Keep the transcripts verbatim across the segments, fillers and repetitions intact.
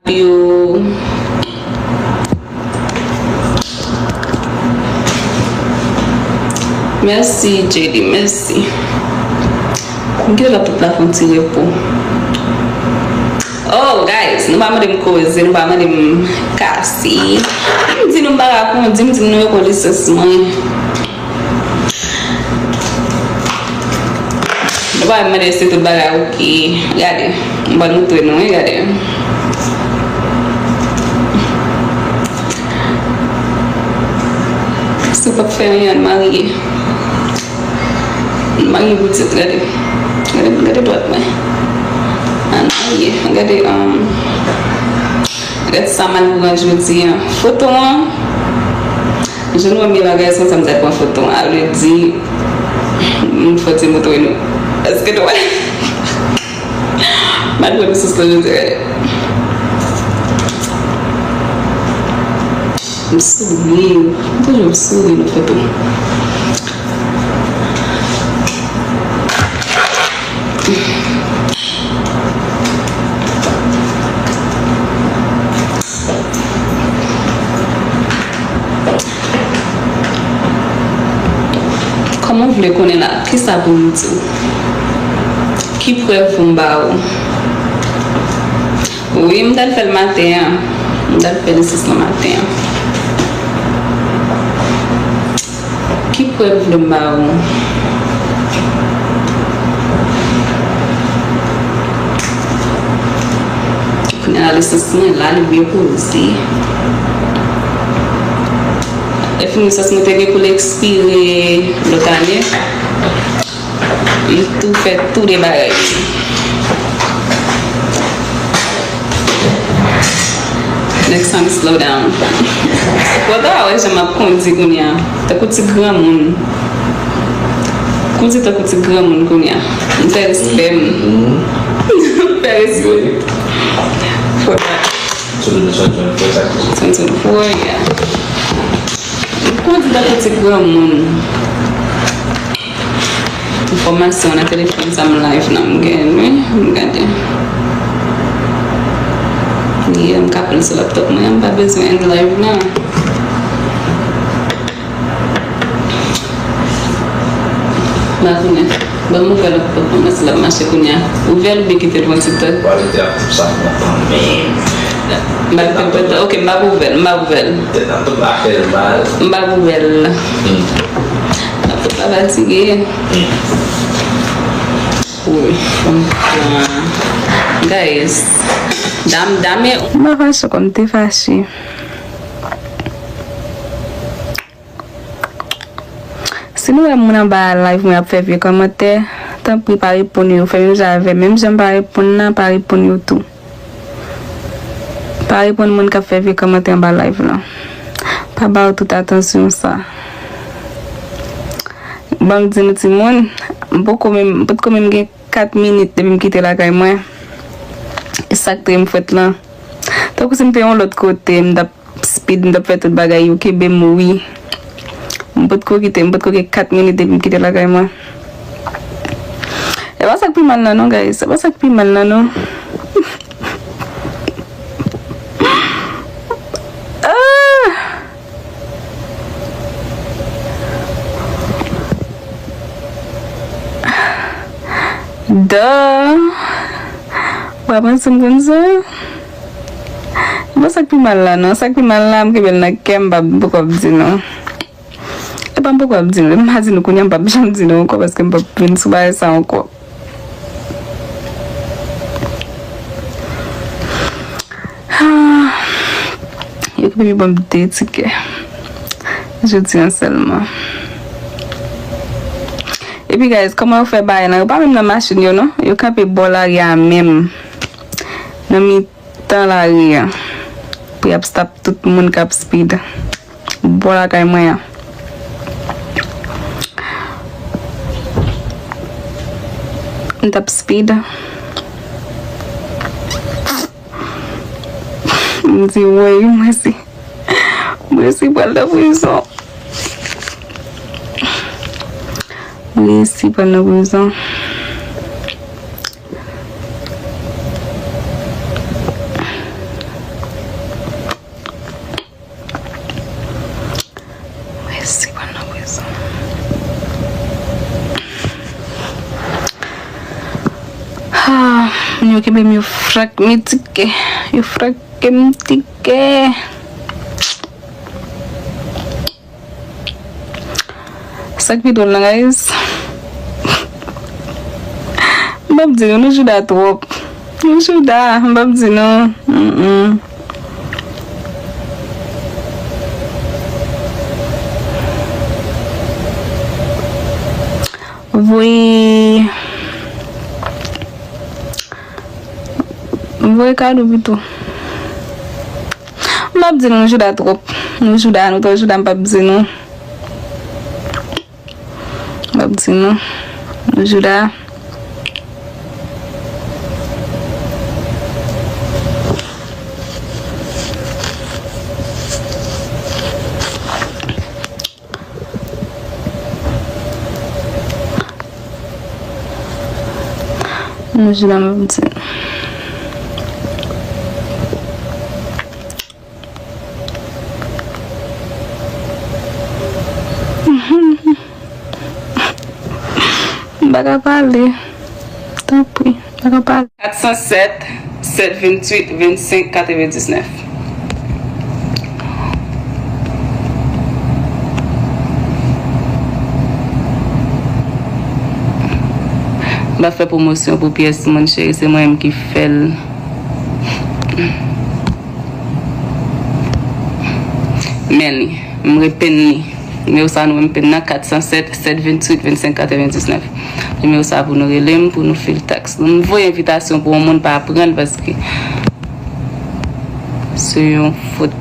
Yo. Mèsi, J D, mèsi. M kite laptop la fè yon ti repo. Oh, guys, nou pa mande m koze, nou pa mande m kase. M di nou m pa rakonte, m di nou yo konesans mwen. Nou pa mande si tout bagay oke. Gade, m pral montre nou, wi, gade. Si w p ap fè anyen, al marye. Al marye pitit, gade. Gade, gade dwat mwen. Al marye. Gade, um, gade sa m al pran jodi a. Foto an. Jan nou wè m ye bagay sa, m t ap pran foto a. Vle di, m fò ti montre nou. Èske nou wè? M al pran sou sou jodi a. M souri. M toujou m souri nan foto. Kòman w vle konnen la? Kisa pou m di w? Ki prèv pou m ba ou? Wi, m t al fè l maten an. M t al fè l sis nan maten an. Ki prèv ou vle m ba ou? Kounye a, lisans mwen la, li byen poze. Epi, lisans mwen te gen pou l ekspire lòt ane. M tou fè tou de bagay. Next time, slow down. Ou ta wè jan m ap kondi kounye a. Tankou ti granmoun. Kondi tankou ti granmoun kounye a. M fè respè m. M fè respè. Twenty twenty-four, yeah. M kondi tankou ti granmoun. Enfòmasyon nan telefòn sa m live nan m gen, wi, m gade. Yeah, m ka pran l sou laptop mwen, m pa bezwen end live nan. M pa konnen. Ban m ouvè l ankò pou m wè si l ap mache kounye a. Ouvè l oubyen kite l yon ti tan. Ou pa mete laptop sa nan tan menm. M pa mete l nan tan. Ok, m pa ouvè l, m pa ouvè l. Tèt nan tout afè l mal. M pa ouvè l. Hmm. Laptop la fatige. Hmm. Wi, fò m pran. Guys, dam, dam e. M pa fache kòm te fache. Si nou wè moun anba live mwen ap fè vye kòmantè, tanpri pa reponn yo. Fè menm jan avè m. Menm jan m pa reponn nan, pa reponn yo tou. Pa reponn moun k ap fè vye kòmantè anba live lan. Pa ba yo tout atansyon sa. Ban m di nou timoun, m poko menm, m potko menm gen kat minit depi m kite lakay mwen. E sa k touye m frèt lan. Tankou si m te yon lòt kote, m t ap speed, m t ap fè tout bagay yo kenbe m wi. M potko kite, m potko gen kat minit depi m kite lakay mwen. E pa sa k pi mal nan non, guys. E pa sa k pi mal nan non. Ah! Da. Ou pa panse m konn sa? E pa sa k pi mal la non. Sa k pi mal la, m kenbe l nan kè m, m pa, m poko ap di nou. E pa m poko ap di nou. M pa di nou kounye a, m p ap janm di nou ankò paske m p ap vin sou bagay sa ankò. Ah, yo kenbe ban m de tikè. Jodi an sèlman. Epi, guys, kòman yo fè bagay lan? Yo pa menm nan machin yo, non. Yo kanpe bò lari a menm. Nan mitan lari a. Pou y ap stop tout moun k ap speed. Bò lakay mwen an. M t ap speed. M di, woy, mwen si, mwen si pral nan prizon. Mwen si pral nan prizon. Frake m tike. Yo frake m tike. Sa k pi dwòl nan, guys? M p ap di nou, nou jouda twòp. Nou jouda, m p ap di nou. Mm-mm. Voye, voye kado pito. M p ap di nou, nou jouda twòp. Nou jouda, nou twò jouda, m p ap di nou. M ap di nou, nou jouda. Nou jouda, m ap di nou. M pa ka pale. Tanpri, m pa ka pale. Kat san sèt, sèt venntuit, vennsenk, katrevendiznèf. M pa fè pwomosyon pou pyès moun, cheri, se mwen menm ki fè l. Men li, m repenn li. Nimewo sa nou menm pen nan, kat san sèt, sèt venntuit, vennsenk, katrevendiznèf. Nimewo sa pou nou rele m, pou nou fil taks. M voye envitasyon pou yon moun pa pran l paske se yon fot.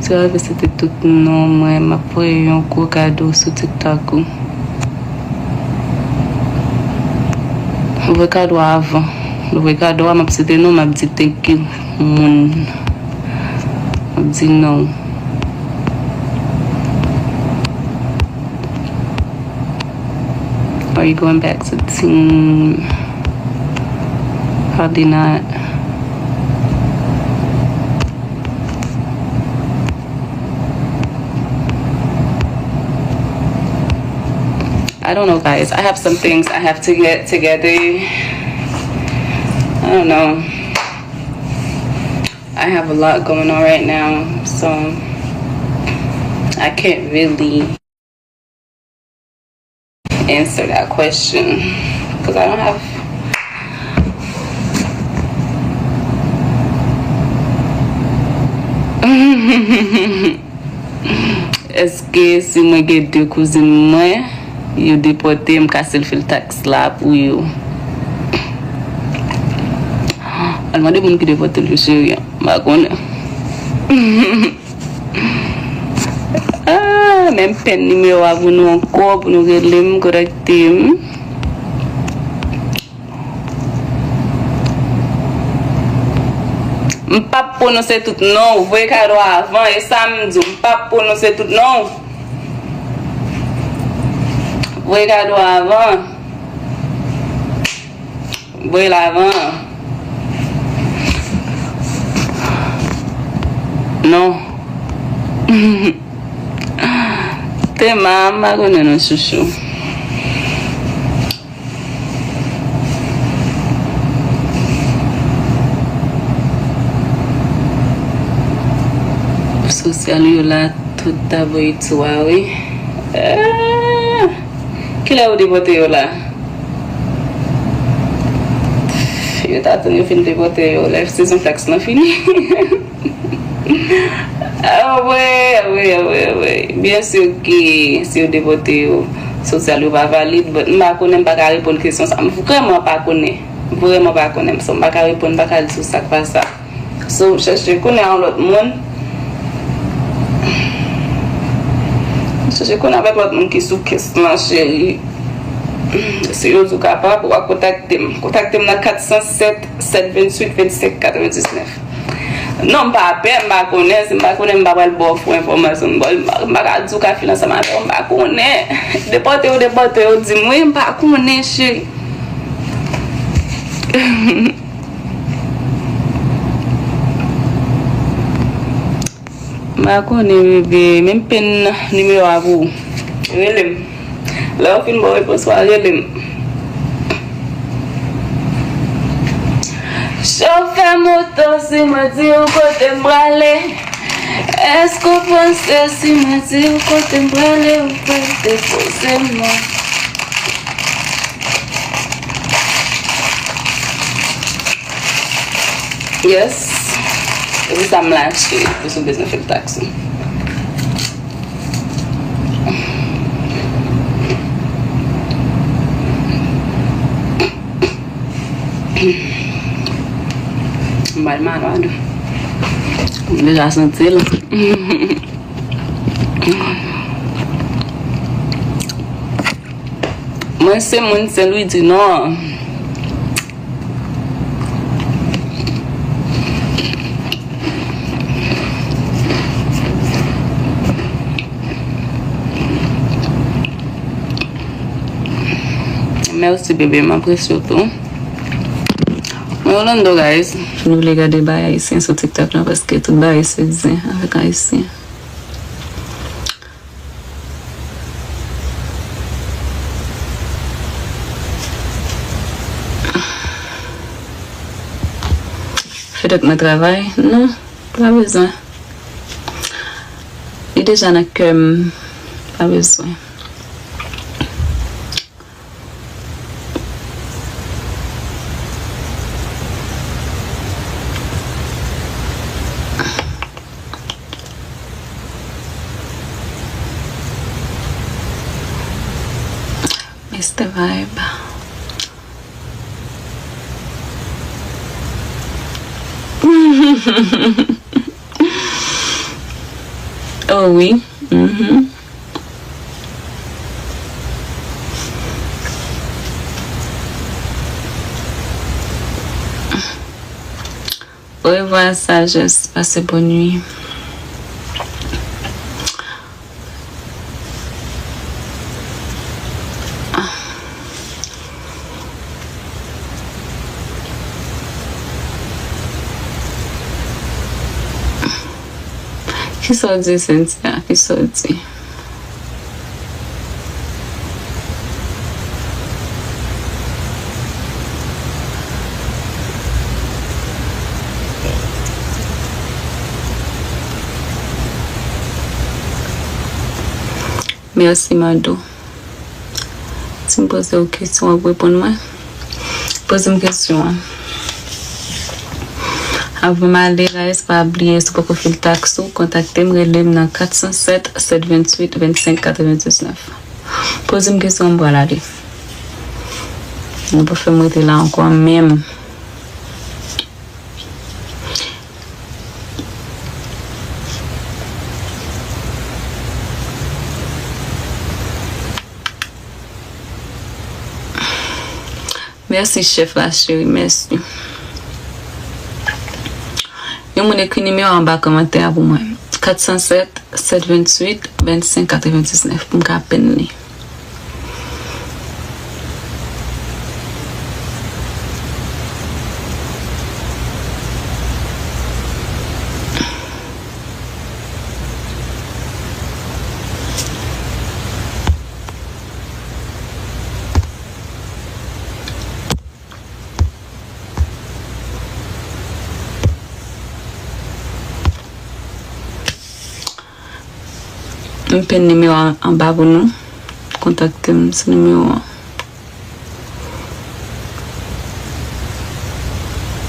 Si w ap aksepte tout non mwen, m ap voye yon gwo kado sou TikTok ou. Voye kado a avan. Voye kado a, m ap site non, m ap di thank you, moun. M ap di non. Are you going back to the team? Probably not. I don't know, guys. I have some things I have to get together. I don't know. I have a lot going on right now, so I can't really answer that question because I don't have. Èske si mwen gen de kouzin mwen, yo depòte, m ka still fil taks la pou yo? Al mande moun ki depòte l yo, cheri, m pa konnen. Ah, men m pen nimewo a pou nou ankò, pou nou rele m, kontakte m. M p ap pwononse tout non w. Voye kado a avan, e sa m di w, m p ap pwononse tout non w. Voye kado a avan. Voye l avan. Non. Tema, m pa konnen non, chouchou. Sosyal yo la, tout ta voye tou a, wi. Ah! Kilè yo depòte yo la? Yo ta tann yo fin depòte yo, lè sezon taks lan fini. Awe, awe, awe, awe. Byen si ki si yo depòte yo, sosyal yo pa valid, but m pa konnen, m pa ka reponn kesyon sa. M vrèman pa konnen. M vrèman pa konnen. So, m pa ka reponn, m pa ka di sou sa k pa sa. So, chèche konnen yon lòt moun. Chèche konnen avèk lòt moun ki sou kès lan, cheri. Si yo di w kapab, w a kontakte m. Kontakte m nan kat san sèt, sèt venntuit, vennsenk, katrevendiznèf. Non, m pa pè, m pa konnen. Si m pa konnen, m pa pral ba w fo enfòmasyon. M pa, m pa, m pa ka di w ka fini ansanm avè w, m pa konnen. Depòte yo, depòte yo, di m wi, m pa konnen, cheri. M pa konnen, bebe. Men m pen nimewo a pou ou. Rele m. Lè yo fin ba w repons ou a, rele m. Chofè moto, si mwen di w kote m prale, èske w panse si mwen di w kote m prale, ou pral depoze mwen? Yes. Se pou sa m la achte, pou si w bezwen fè l taksi. M pral malad. M deja santi l. Mwen se moun Sen Lwi di Nò. Mèsi bebe, m apresye w tou. Mwen Orlando, guys. Nou vle gade bagay ayisyen sou TikTok la, paske tout bagay se zen avèk ayisyen. Fedòt mwen travay? Non, pa bezwen. Li deja nan kè m, pa bezwen. Mister Vibe. Oh wi. Mhm. Orevwa, sajès. Pase bòn nwi. Kisa w di, Cynthia? Kisa w di? Mèsi, Mado. Si m poze w kesyon, w ap reponn mwen? Poze m kesyon an. Avan m ale, guys, pa bliye, si w poko fè l taksi w, kontakte m, rele m nan kat san sèt, sèt venntuit, vennsenk katrevendiznèf. Poze m kesyon, m pral ale. Nou pa fè m rete la ankò menm. Mèsi, chèf la, cheri, mèsi. Yon moun ekri nimewo anba kòmantè a pou mwen. Kat san sèt, sèt venntuit, vennsenk katrevendiznèf pou m ka penn li. M penn nimewo a anba pou nou. Kontakte m sou nimewo an.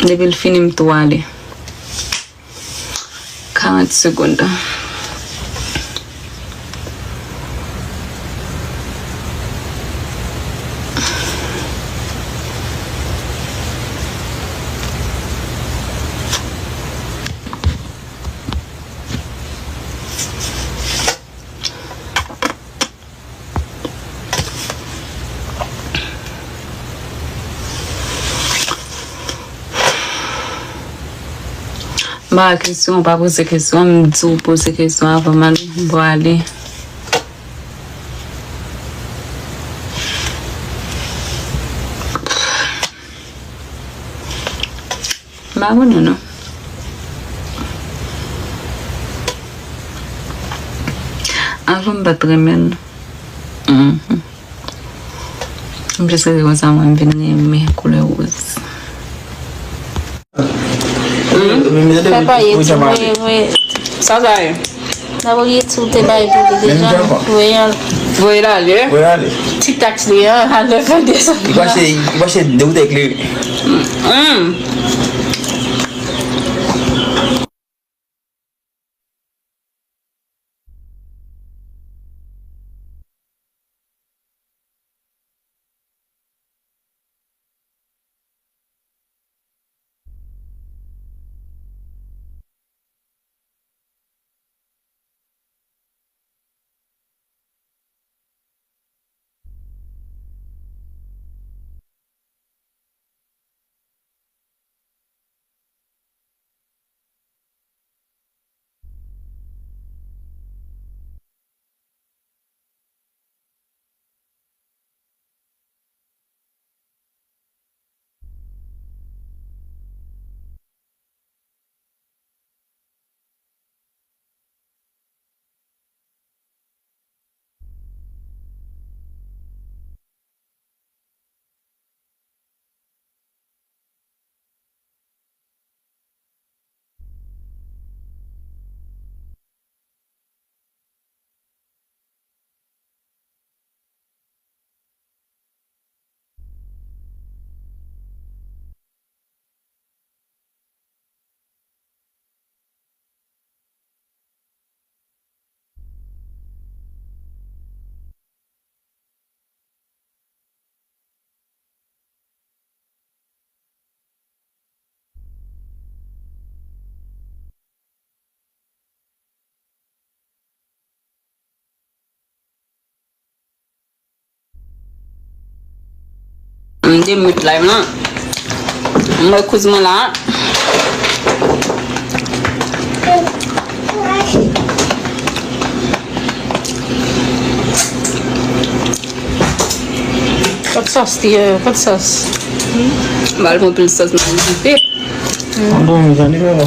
Depi l fini, m tou ale. Karant segonn. M pa wè kesyon, w pa poze kesyon, m di w poze kesyon avan m ale, m pral ale. M pa konnen non. Avan m pa t renmen l. Mhm. M jis rete konsa, mwen m vin renmen koulè woz. Papa ye ti voye voye. Sa sa ye? Dabò ye ti ou te bay pou li deja. Voye al. Voye l ale. Voye ale. Ti taks li an, al fè desann. Li mache, li mache de wout eklere. Mm. M te mute live lan. M wè kouz mwen la. Kot sòs li ye? Kot sòs? M al pran pil sòs nan dife. Bon, mezanmi, papa.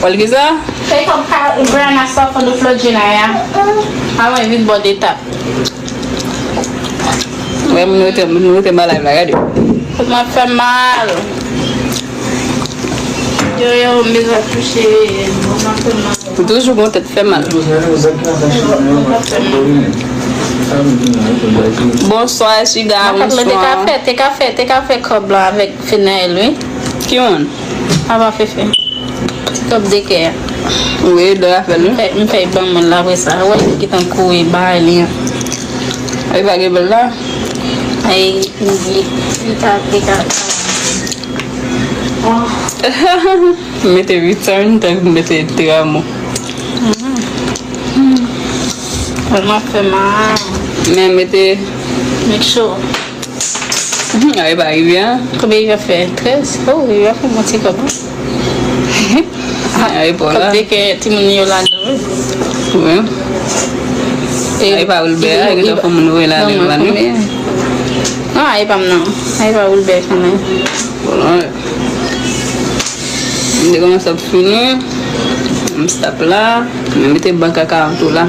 Wè l ki sa? Take up Brianna's stuff on the floor, Gina, yeah? Avan vin bò de tap. Wè, moun rete, moun rete nan live la, gade. Kot mwen ap fè mal. Yo, yo, mezanmi, touche. Mwen ap fè mal. Ou toujou gon tèt fè mal. Bonswa, Chida, bonswa. Te ka fè, te ka fè, te ka fè kòb la avèk Fenel, wi. Ki moun? Papa Fefe. Ti kòb de kè a. Wi, dò afè l, wi. M fè, m fè ban moun la apre sa. Wè, li gentan kouri bay li an. Ay, pa gen bèl la. Ay, li, li, li ka, li ka. M mete return, tankou m mete te amo. Tèlman fè mal. Men mete. Make sure. Ay, pa rive, an. Konbyen yo fè? Trèz? Oh, yo fè bon ti kòb. Ay, pa la. Kòb de kè timoun yo ladan, wi. Wi. Ay, pa Wilbert, ay, gentan fè moun voye la, non, men, non, e pa m, non. Ay, pa Wilbert, kanmenm. Bon, m te kòmanse ap fini. M stop la. M mete ban kaka an tou la.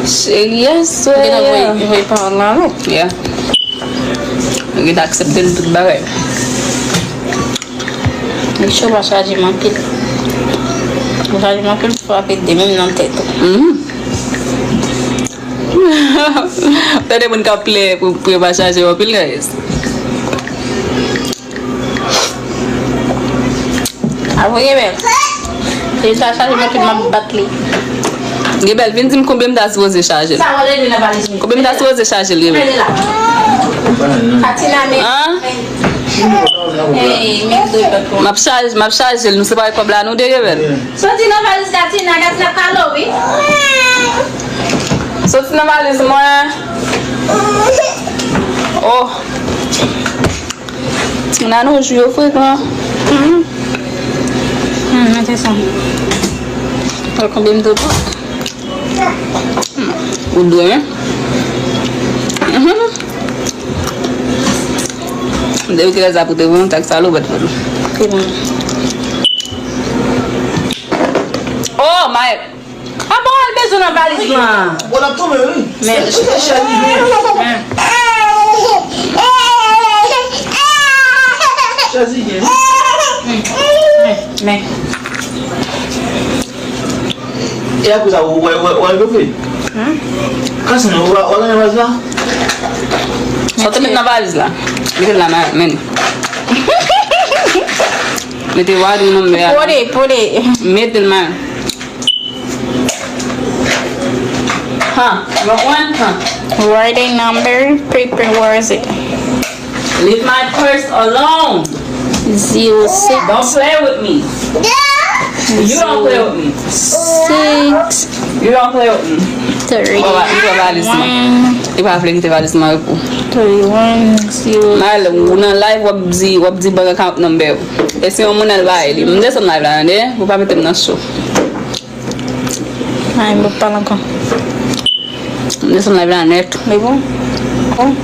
Cheri, aswè a. Ou gentan voye, voye pawòl la avè l? Yeah. Mwen gentan aksepte l tout bagay. Li cho pa chaje m anpil. Ou chaje m anpil, frape de menm nan tèt ou. Mhm. Tande moun k ap plè pou, pou yo pa chaje yo anpil, guys. Apre, Gebel. Li ta chaje m anpil, m ap bat li. Gebel, vin di m konbyen m ta sipoze chaje l. Sa w ale li nan valiz mwen. Konbyen m ta sipoze chaje l, Gebel? Mete la. Katina, men. An? Hey, men dwe bat mwen. M ap chaje, m ap chaje l. Nou separe kòb la, nou de, Gebel. Soti nan valiz Katina, Katina kalo, wi. Soti nan valiz mwen. Oh. Timoun an nou jou yo frekan. Mhm. Hmm, mete sa. Wè konbyen m dwe pran. Ou dwe, wi. Mhm. Depi kilè sa pou te bon, tak salopèt pou nou. Te bon. Nan valiz lan. Bon, l ap tonbe, wi. Men. Chèz li gen. Chèz li gen. Men. E apre sa, ou wè, wè, wè, wè, Kase nou, ou wè, ou wè nan valiz la? Sa w te met nan valiz la? Mete l la, men. Mete writing number a. Put it, put it. Mete l, men. Huh? You want one? Huh? Writing number, paper, where is it? Leave my purse alone. Zero six. Don't play with me. You don't play with me. Six. You don't play with me. Three. Li pran valiz mwen. Li pa vle kite valiz mwen repou. Three one zero. Mal, ou nan live, w ap di, w ap di bank account number. E si yon moun al bay li. M desann live la, tande? Ou pa mete m nan show. Ay, m p ap pale ankò. M desann live la nèt. Li bon? Bon.